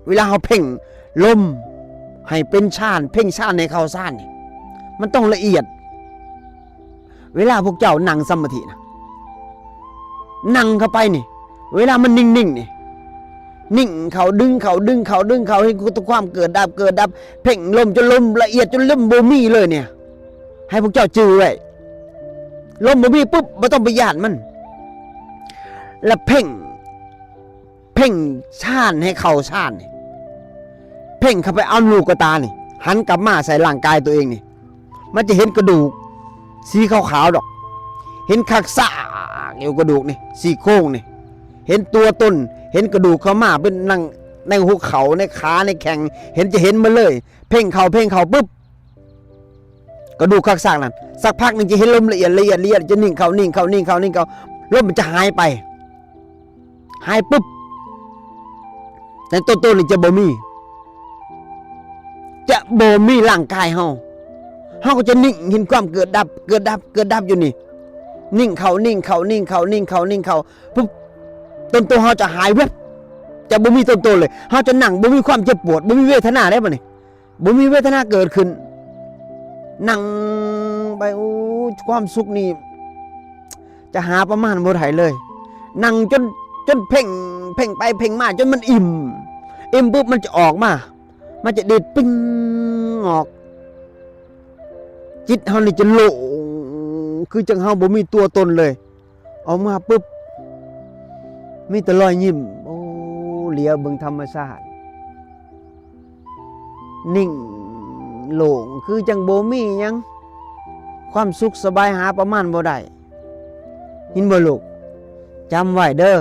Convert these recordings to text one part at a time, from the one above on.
ເວລາເຮົາເພັ່ງລົມໃຫ້ເປັນຊານ ເພັ່ງຊານໃຫ້ເຂົ້າຊານນີ້ ມັນຕ້ອງລະອຽດ. ເວລາພວກເຈົ້ານັ່ງສະມາທິນະ ນັ່ງເຂົ້າໄປນີ້ ເວລາມັນນິ່ງໆນີ້ ນິ່ງເຂົ້າ ດຶງເຂົ້າ ດຶງເຂົ້າ ດຶງເຂົ້າ ເຫັນຄວາມເກີດດັບ ເກີດດັບ ເພັ່ງລົມຈົນລົມລະອຽດ ຈົນລົມບໍ່ມີເລີຍນີ້ ໃຫ້ພວກເຈົ້າຈື່ໄວ້. ລົມບໍ່ມີປຸບ ບໍ່ຕ້ອງໄປຢ້ານມັນ ລະເພັ່ງ ເພັ່ງຊານໃຫ້ເຂົ້າຊານນີ້ ເພັ່ງເຂົ້າໄປເອົາລູກກະຕານີ້ ຫັນກັບມາໃສ່ຮ່າງກາຍຕົວເອງນີ້ ມັນຈະເຫັນກະດູກສີຂາວໆດອກ ເຫັນຄັກຊາກຢູ່ກະດູກນີ້ ຊີ້ໂຄງນີ້ ເຫັນຕົວຕົນ ເຫັນກະດູກເຂົ້າມາເປັນໜັງ ໃນຫົວເຂົ່າ ໃນຂາ ໃນແຂ້ງ ເຫັນ ຈະເຫັນໝົດເລີຍ. ເພັ່ງເຂົ້າ ເພັ່ງເຂົ້າປຶບ ກະດູກຄັກຊາກນັ້ນ ສັກພັກໜຶ່ງຈະເຫັນລົມລະອຽດ ລະອຽດ ລະອຽດ ຈະນິ່ງເຂົ້າ ນິ່ງເຂົ້າ ນິ່ງເຂົ້າ ນິ່ງເຂົ້າ ລົມມັນຈະຫາຍໄປ ຫາຍປຶບ ໃນຕົວຕົນນີ້ຈະບໍ່ມີ ຈະບໍ່ມີຮ່າງກາຍເຮົາ ເຮົາກໍຈະນິ່ງເຫັນຄວາມເກີດດັບ ເກີດດັບ ເກີດດັບຢູ່ນີ້ ນິ່ງເຂົ້າ ນິ່ງເຂົ້າ ນິ່ງເຂົ້າ ນິ່ງເຂົ້າ ນິ່ງເຂົ້າ ປຶບ ຕົນໂຕເຮົາຈະຫາຍແວັບ ຈະບໍ່ມີຕົນໂຕເລີຍ ເຮົາຈະນັ່ງບໍ່ມີຄວາມເຈັບປວດ ບໍ່ມີເວທະນາເດ້ບັດນີ້ ບໍ່ມີເວທະນາເກີດຂຶ້ນ ນັ່ງໄປ ໂອ້ ຄວາມສຸກນີ້ຈະຫາປະມານບໍ່ໄດ້ເລີຍ ນັ່ງຈົນ ຈົນເພັ່ງ ເພັ່ງໄປເພັ່ງມາຈົນມັນອີ່ມ ອີ່ມປຶບມັນຈະອອກມາ ມັນຈະດີດປິ້ງອອກ ຈິດເຮົານີ້ຈະໂລ່ງ ຄືຈັ່ງເຮົາບໍ່ມີຕົວຕົນເລີຍ. ອອກມາປຶບ ມີແຕ່ລອຍຍິ້ມ ໂອ້ ຫຼຽວເບິ່ງທຳມະຊາດ ນິ່ງໂລ່ງ ຄືຈັ່ງບໍ່ມີຫຍັງ ຄວາມສຸກສະບາຍຫາປະມານບໍ່ໄດ້. ຍິນບໍ່ລູກ? ຈຳໄວ້ເດີ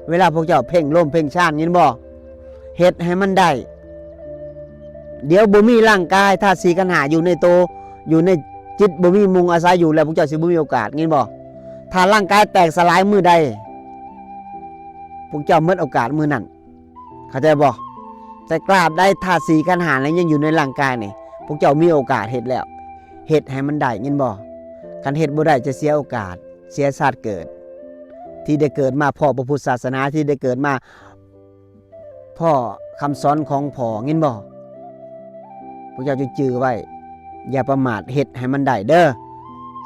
ເວລາພວກເຈົ້າເພັ່ງລົມເພັ່ງຊານ ຍິນບໍ່? ເຮັດໃຫ້ມັນໄດ້ ດຽວບໍ່ມີຮ່າງກາຍ ທາດສີ່ຂັນຫ້າຢູ່ໃນໂຕ ຢູ່ໃນຈິດ ບໍ່ມີມຸງອາໄສຢູ່ແລ້ວ ພວກເຈົ້າຊິບໍ່ມີໂອກາດ ຍິນບໍ່? ຖ້າຮ່າງກາຍແຕກສະຫຼາຍມື້ໃດ ພວກເຈົ້າໝົດໂອກາດມື້ນັ້ນ ເຂົ້າໃຈບໍ່? ແຕ່ກາບໃດທາດສີ່ຂັນຫ້ານັ້ນຍັງຢູ່ໃນຮ່າງກາຍນີ້ ພວກເຈົ້າມີໂອກາດເຮັດແລ້ວ ເຮັດໃຫ້ມັນໄດ້ ຍິນບໍ່? ຄັນເຮັດບໍ່ໄດ້ຈະເສຍໂອກາດ ເສຍຊາດເກີດ ທີ່ໄດ້ເກີດມາພໍ້ພະພຸດສາສະໜາ ທີ່ໄດ້ເກີດມາ ພໍ້ຄຳສອນຂອງພໍ່ ຍິນບໍ່? ພວກເຈົ້າຈົ່ງຈື່ໄວ້ ຢ່າປະໝາດ ເຮັດໃຫ້ມັນໄດ້ເດີ.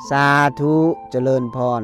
ສາທຸ ຈະເລີນພອນ.